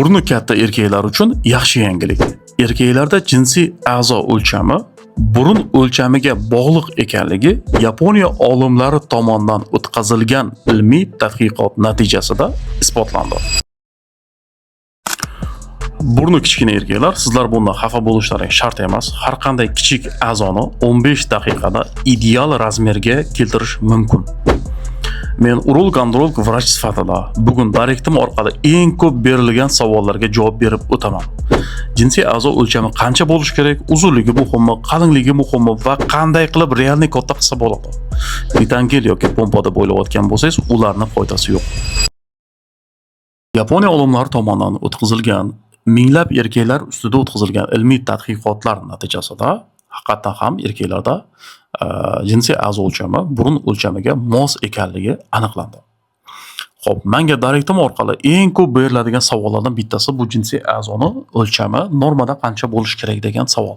Burni katta erkaklar uchun yaxshi yangilik. Erkaklarda jinsiy a'zo o'lchami burun o'lchamiga bog'liq ekanligi Yaponiya olimlari tomonidan o'tkazilgan ilmiy tadqiqot natijasida isbotlandi. Burni kichkina erkaklar, sizlar bundan xafa bo'lishlaring shart emas. Har qanday kichik a'zoni 15 daqiqada ideal razmerga keltirish mumkin. Men urolog-androlog vrach sifatida bugun direktim orqali eng ko'p berilgan savollarga javob berib o'taman. Jinsiy a'zo o'lchami qancha bo'lishi kerak, uzunligi muhimmi, qalinligi muhimmi va qanday qilib realniy katta qilsa bo'ladi? Vitangel yoki pompa deb o'ylayotgan bo'lsangiz, ularning foydasi yo'q. Yaponiya olimlari tomonidan o'tkazilgan minglab erkaklar ustida o'tkazilgan ilmiy tadqiqotlar natijasida haqiqatdan ham erkaklarda jinsiy a'zo o'lchami burun o'lchamiga mos ekanligi aniqlandi. Xo'p, menga direktim orqali eng ko'p beriladigan savollardan bittasi bu jinsiy a'zoni o'lchami normada qancha bo'lishi kerak degan savol.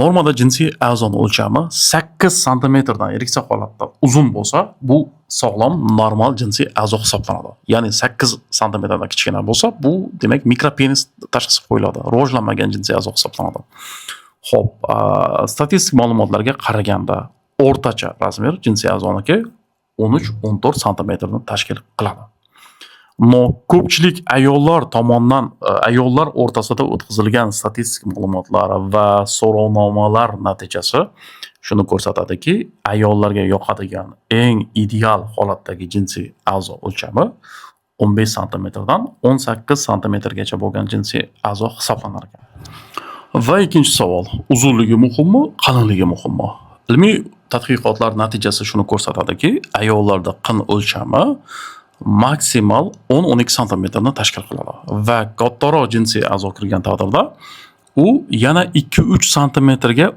Normada jinsiy a'zoni o'lchami 8 santimetrdan ereksiya holatda uzun bo'lsa, bu sog'lom, normal jinsiy a'zo hisoblanadi. Ya'ni 8 santimetrdan kichkina bo'lsa, bu demak mikropenis tashxisi qo'yiladi, rivojlanmagan jinsiy a'zo hisoblanadi. Xo'p, statistik ma'lumotlarga qaraganda o'rtacha razmer jinsiy a'zoniki 13-14 santimetrni tashkil qiladi. Но ko'pchilik ayollar tomonidan ayollar o'rtasida o'tkazilgan statistik ma'lumotlar va so'rovnomalar natijasi shuni ko'rsatadiki, ayollarga yoqadigan eng ideal holatdagi jinsiy a'zo o'lchami 15 santimetrdan 18 santimetrgacha bo'lgan jinsiy a'zo hisoblanar ekan. Va ikkinchi savol, uzunligi muhimmi, qalinligi muhimmi? Ilmiy tadqiqotlar natijasi shuni ko'rsatadiki, ayollarda qin o'lchami maksimal 10-12 santimetrni tashkil qiladi va kattaroq jinsiy a'zo kirgan taqdirda u yana 2-3 santimetrga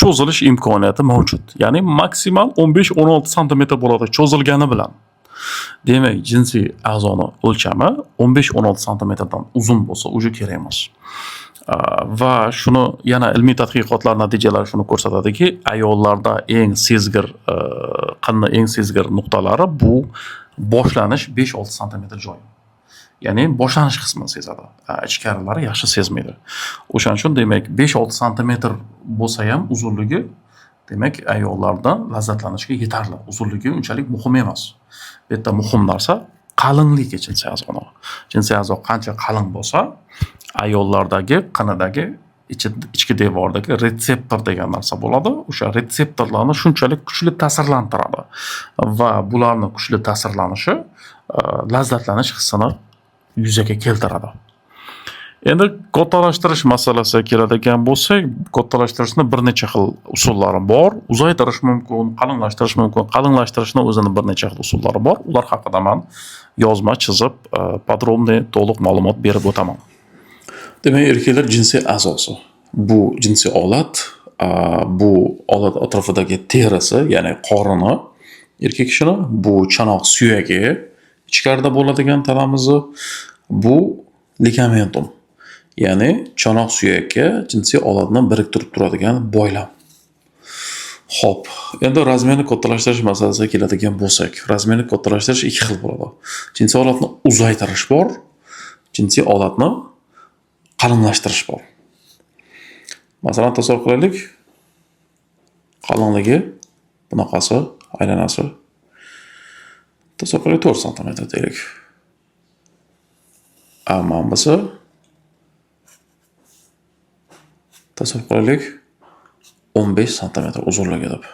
cho'zilish imkoniyati mavjud. Ya'ni maksimal 15-16 santimetr bo'ladi cho'zilgani bilan. Demak, jinsiy a'zoni o'lchami 15-16 santimetrdan uzun bo'lsa, уже kerak emas. Va shuni yana ilmiy tadqiqotlar natijalari shuni ko'rsatadiki, ayollarda eng sezgir qinni eng sezgir nuqtalari bu boshlanish 5-6 santimetr joyi. Ya'ni boshlanish qismini sezadi. Ichkarilari yaxshi sezmaydi. O'shaning uchun demak 5-6 santimetr bo'lsa ham uzunligi demak ayollarda lazzatlanishga yetarli. Uzunligi unchalik muhim emas. Bu yerda muhim narsa qalinligi jinsiy a'zoni. Jinsiy a'zo qancha qalin bo'lsa, ayollardagi qinidagi ichki devordagi retseptor degan narsa bo'ladi. O'sha retseptorlarni shunchalik kuchli ta'sirlantiradi va bularni kuchli ta'sirlanishi lazzatlanish hissini yuzaga keltiradi. Endi kattalashtirish masalasiga keladigan bo'lsak, kattalashtirishni bir necha xil usullari bor. Uzaytirish mumkin, qalinlashtirish mumkin. Qalinlashtirishni o'zini bir necha xil usullari bor. Ular haqida men yozma chizib, podrobniy to'liq ma'lumot berib o'taman. Demak, erkaklar jinsiy a'zosi. Bu jinsiy olat, bu olat atrofidagi terisi, ya'ni qorini erkak kishini, bu chanoq suyagi ichkarida bo'ladigan tanamizni, bu ligamentum. Ya'ni chanoq suyakka jinsiy olatni biriktirib turadigan boylam. Xo'p, endi razmerni kattalashtirish masalasiga keladigan bo'lsak, razmerni kattalashtirish ikki xil bo'ladi. Jinsiy olatni uzaytirish bor, jinsiy olatni qalinlashtirish bor. Masalan, tasavvur qilaylik, qalinligi bunaqasi, aylanasi. Tasavvur qilaylik 4 santimetr deylik. Mana bo'lsa tasavvur qilaylik 15 santimetr uzunligi deb.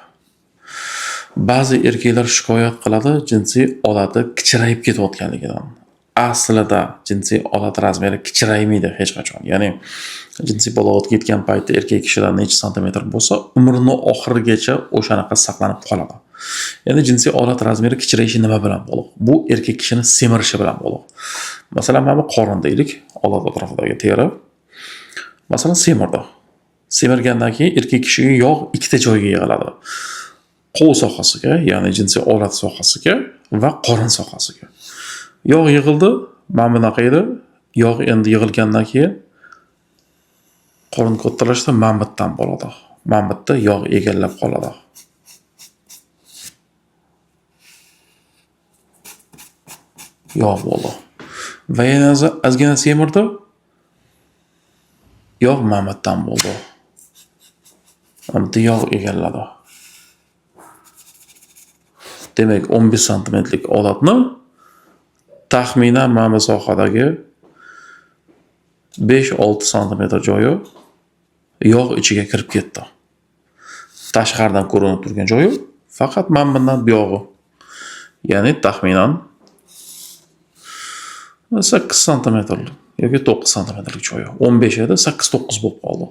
Ba'zi erkaklar shikoyat qiladi jinsiy olati kichrayib ketayotganligidan. Aslida jinsiy olat razmeri kichraymaydi hech qachon. Ya'ni jinsiy balog'atga yetgan paytda erkak kishidan necha santimetr bo'lsa, umrini oxirigacha o'shanaqa saqlanib qoladi. Ya'ni jinsiy olat razmeri kichrayishi nima bilan bog'liq? Bu erkak kishini semirishi bilan bog'liq. Masalan, mana bu qorin deylik, olat atrofidagi teri. Masalan, semirdi. Semirgandan keyin erkak kishiga yog' ikkita joyga yig'iladi. Qo'l sohasiga, ya'ni jinsiy olat sohasiga va qorin sohasiga. Yog' yig'ildi, mana bunaqa edi. Yog' endi yig'ilgandan keyin qorin kattalashdi, mana bu yerdan bo'ladi. Mana bu yerda yog' egallab qoladi. Yog' bo'ldi. Va yana ozgina semirdi. Yog' mamitdan bo'ldi. Mana bu yerda yog' egalladi. Demak, 15 santimetrlik olatni taxminan mana bu sohadagi 5-6 santimetr joyi yog' ichiga kirib ketdi. Tashqaridan ko'rinib turgan joyi faqat mana bundan buyog'i. Ya'ni taxminan 8 santimetr yoki 9 santimetrlik joyi. 15 edi, 8-9 bo'lib qoldi.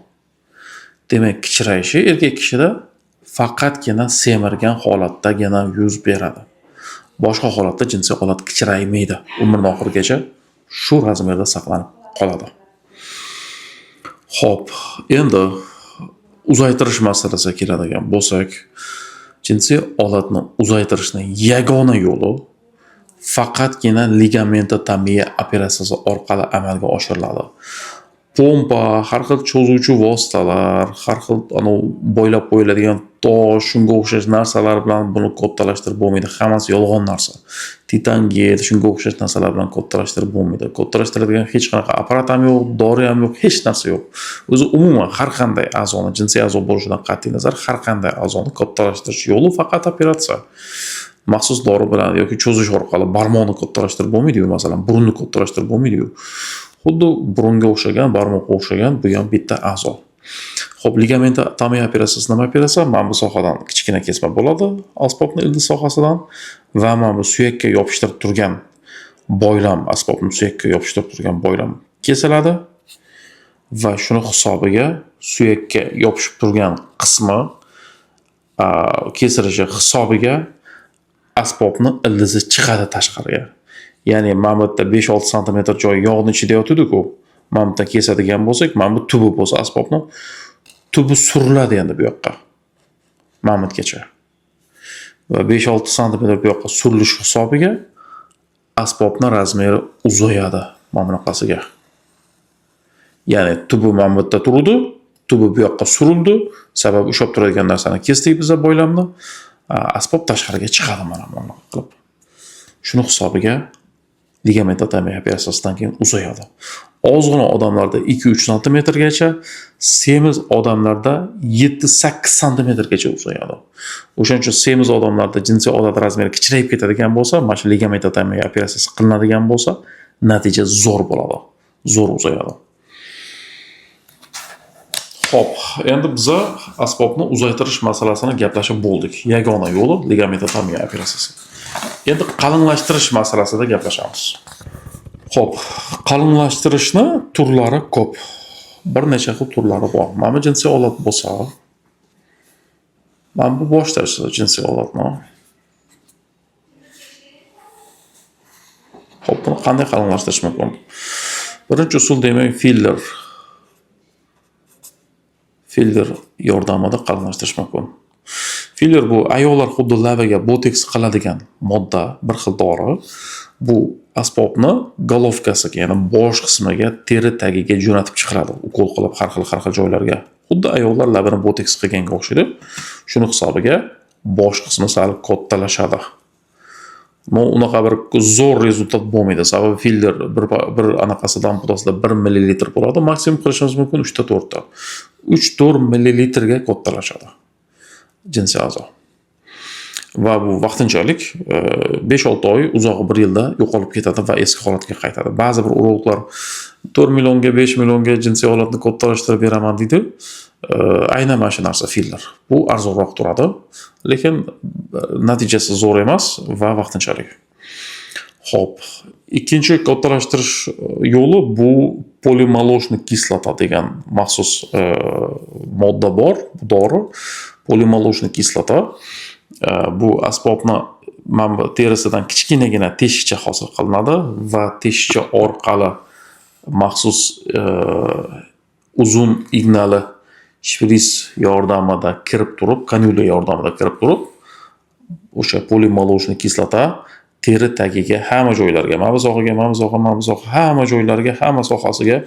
Demak, kichrayishi erkak kishida faqatgina semirgan holatdagina yuz beradi. Boshqa holatda jinsiy olat kichraymaydi. Umrning oxirigacha shu razmerda saqlanib qoladi. Xo'p, endi uzaytirish masalasiga keladigan bo'lsak, jinsiy olatni uzaytirishning yagona yo'li faqatgina ligamentotomiya operatsiyasi orqali amalga oshiriladi. Pompa, har xil cho'zuvchi vositalar, har xil boylab qo'yiladigan tosh, shunga o'xshash narsalar bilan buni kattalashtirib bo'lmaydi. Hammasi yolg'on narsa. Titan gel, shunga o'xshash narsalar bilan kattalashtirib bo'lmaydi. Kattalashtiradigan hech qanaqa apparat ham yo'q, dori ham yo'q, hech narsa yo'q. O'zi umuman har qanday a'zoni, jinsiy a'zo bo'lishidan qat'iy nazar, har qanday a'zoni kattalashtirish yo'li faqat operatsiya. Maxsus dori bilan yoki cho'zish orqali barmoqni kattalashtirib bo'lmaydi-yu, masalan, burunni kattalashtirib bo'lmaydi-yu. Xuddi burunga o'xshagan, barmoqqa o'xshagan bu ham bitta a'zo. Xo'p, ligamentotomiya operatsiyasi nima operatsiya? Mana bu sohadan kichkina kesma bo'ladi, asbobni ildiz sohasidan va mana bu suyakka yopishtirib turgan boylam, asbobni suyakka yopishtirib turgan boylam kesiladi va shuni hisobiga suyakka yopishib turgan qismi kesilishi hisobiga asbobni ildizi chiqadi tashqariga. Ya'ni mana bu yerda 5-6 santimetr joy yog'ni ichida yotadi-ku. Mana bu yerdan kesadigan bo'lsak, mana bu tubi bo'lsa asbobni tubi suriladi endi bu yoqqa. Mamitgacha. Va 5-6 santimetr bu yoqqa surilishi hisobiga asbobni razmeri uzayadi mana bunaqasiga. Ya'ni tubi mana bu yerda turdi, tubi bu yoqqa surildi, sababi ushlab turadigan narsani kesdik biz boylamni. Asbob tashqariga chiqadi mana bunaqa qilib. Shuni hisobiga ligamentotomiya operatsiyasidan keyin uzayadi. Ozg'ina odamlarda 2-3 santimetrgacha, semiz odamlarda 7-8 santimetrgacha uzayadi. O'shaning uchun semiz odamlarda jinsiy olat razmeri kichrayib ketadigan bo'lsa, mana shu ligamentotomiya operatsiyasi qilinadigan bo'lsa, natija zo'r bo'ladi. Zo'r uzayadi. Xo'p, endi biza asbobni uzaytirish masalasini gaplashib bo'ldik. Yagona yo'li ligamentotomiya operatsiyasi. Endi qalinlashtirish masalasida gaplashamiz. Xo'p, qalinlashtirishni turlari ko'p. Bir necha xil turlari bor. Mana bu jinsiy olat bo'lsa, mana bu boshda jinsiy olatni. Xo'p, buni qanday qalinlashtirish mumkin? Birinchi usul demak filler. Filler yordamida qalinlashtirish mumkin. Filler bu ayollar xuddi labiga botoks qiladigan modda, bir xil dori. Bu asbobni golovkasiga, ya'ni bosh qismiga, teri tagiga jo'natib chiqaradi, ukol qilib har xil har xil joylarga. Xuddi ayollar labini botoks qilganga o'xshaydi. Shuni hisobiga bosh qismi sal kattalashadi. Но unaqa bir zo'r rezultat bo'lmaydi. Sababi filler bir anaqasidan ampullasida 1 millilitr bo'ladi. Maksimum qilishimiz mumkin 3 ta 4 ta. 3-4 millilitrga kattalashadi jinsiy a'zo. Va bu vaqtinchalik 5-6 oy, uzog'i 1 yilda yo'qolib ketadi va eski holatga qaytadi. Ba'zi bir urologlar 4 millionga, 5 millionga jinsiy olatni kattalashtirib beraman deydi. Aynan mana shu narsa filler. Bu arzonroq turadi, lekin natijasi zo'r emas va vaqtinchalik. Xo'p, ikkinchi kattalashtirish yo'li bu polimoloshniy kislota degan maxsus modda bor, bu dori. Polimoloshniy kislota bu asbobni mana bu terisidan kichkinagina teshikcha hosil qilinadi va teshikcha orqali maxsus uzun ignali shpris yordamida kirib turib, kanyula yordamida kirib turib, o'sha polimoloshniy kislota teri tagiga, hamma joylarga, mana bu sohaga, mana bu soha, mana bu soha, hamma joylarga, hamma sohasiga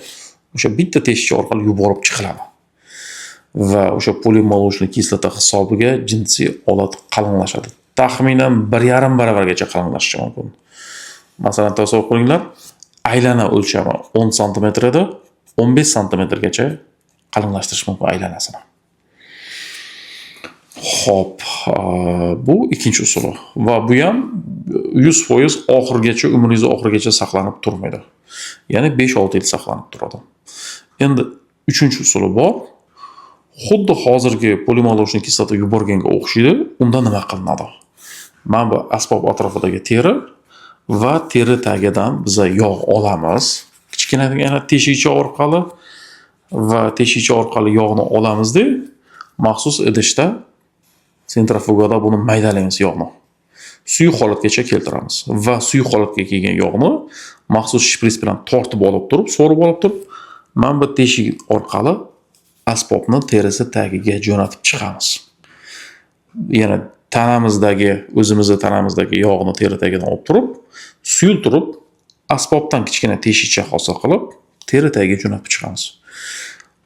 o'sha bitta teshikcha orqali yuborib chiqiladi. Va o'sha polimoloshniy kislota hisobiga jinsiy olat qalinlashadi. Taxminan 1,5 baravargacha qalinlashishi mumkin. Masalan, tasavvur qilinglar, Aylana o'lchami 10 santimetr edi, 15 santimetrgacha qalinlashtirish mumkin aylanasini. Xo'p, bu ikkinchi usuli va bu ham 100% oxirigacha, umringiz oxirigacha saqlanib turmaydi. Ya'ni 5-6 yil saqlanib turadi. Endi uchinchi usuli bor. Xuddi hozirgi полимолочный kislota yuborganga o'xshaydi. Unda nima qilinadi? Mana bu asbob atrofidagi teri va teri tagidan biza yog' olamiz. Kichkinagina teshikcha orqali va teshikcha orqali yog'ni olamizda, maxsus idishda, sentrifugada buni maydalaymiz yog'ni. Suyuq holatgacha keltiramiz va suyuq holatga kelgan yog'ni maxsus shprits bilan tortib olib turib, so'rib olib turib, mana bu teshik orqali asbobni terisi tagiga jo'natib chiqamiz. Yana tanamizdagi, o'zimizni tanamizdagi yog'ni teri tagidan olib turib, suyultirib, asbobdan kichkina teshikcha hosil qilib, teri tagiga jo'natib chiqamiz.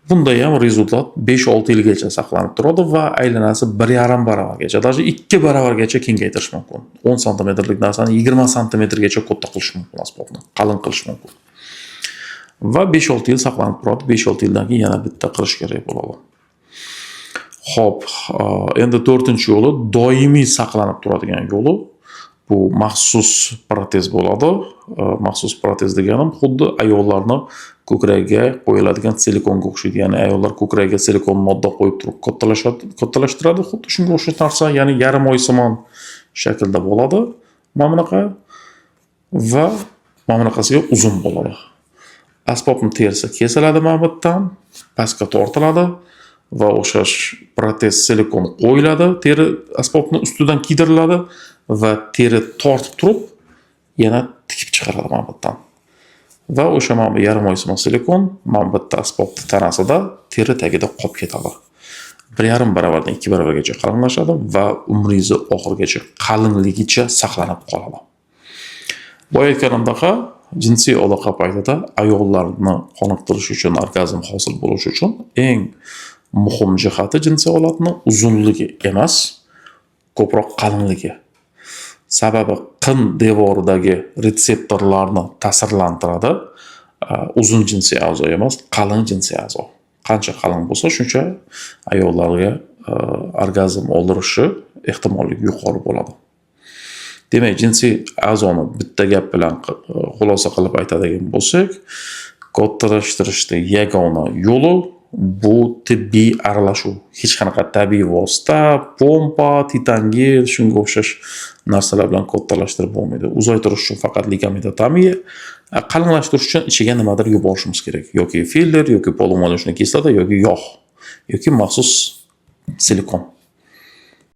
Bunda ham результат 5-6 yilgacha saqlanib turadi va aylanasi 1,5 baravargacha, даже 2 baravargacha kengaytirish mumkin. 10 santimetrlik narsani 20 santimetrgacha katta qilish mumkin asbobni, qalin qilish mumkin. Va 5-6 yil saqlanib turadi. 5-6 yildan keyin yana bitta qilish kerak bo'ladi. Xo'p, endi to'rtinchi yo'li, doimiy saqlanib turadigan yo'li, bu maxsus protez bo'ladi. Maxsus protez deganim xuddi ayollarni ko'kragiga qo'yiladigan silikonga o'xshaydi. Ya'ni ayollar ko'kragiga silikon modda qo'yib turib kattalashadi, kattalashtiradi. Xuddi shunga o'xshash narsa, ya'ni yarim oysimon shaklda bo'ladi. Mana bunaqa va mana bunaqasiga uzun bo'ladi. Asbobni terisi kesiladi mana bu yerdan, pastga tortiladi va o'xshash protez silikon qo'yiladi, teri asbobni ustidan kiydiriladi va teri tortib turib yana tikib chiqaradi mana bu yerdan. Va o'sha mana bu yarim oysimon silikon mana bu yerda asbobni tanasida, teri tagida qolib ketadi. 1,5 baravardan 2 baravargacha qalinlashadi va umringizni oxirigacha qalinligicha saqlanib qoladi. Boya aytganimdaqa, jinsiy aloqa paytida ayollarni qoniqtirish uchun, orgazm hosil bo'lishi uchun eng muhim jihati jinsiy olatni uzunligi emas, ko'proq qalinligi. Sababi qin devoridagi retseptorlarni ta'sirlantiradi. Uzun jinsiy a'zo emas, qalin jinsiy a'zo. Qancha qalin bo'lsa, shuncha ayollarga orgazm oldirishi ehtimolligi yuqori bo'ladi. Demak, jinsiy a'zoni bitta gap bilan xulosa qilib aytadigan bo'lsak, kattalashtirishni yagona yo'li bu tibbiy aralashuv. Hech qanaqa tabiiy vosita, pompa, titangel, shunga o'xshash narsalar bilan kattalashtirib bo'lmaydi. Uzaytirish uchun faqat ligametotomiya, qalinlashtirish uchun ichiga nimadir yuborishimiz kerak. Yoki filler, yoki полимолочный kislota, yoki yog', yoki maxsus silikon.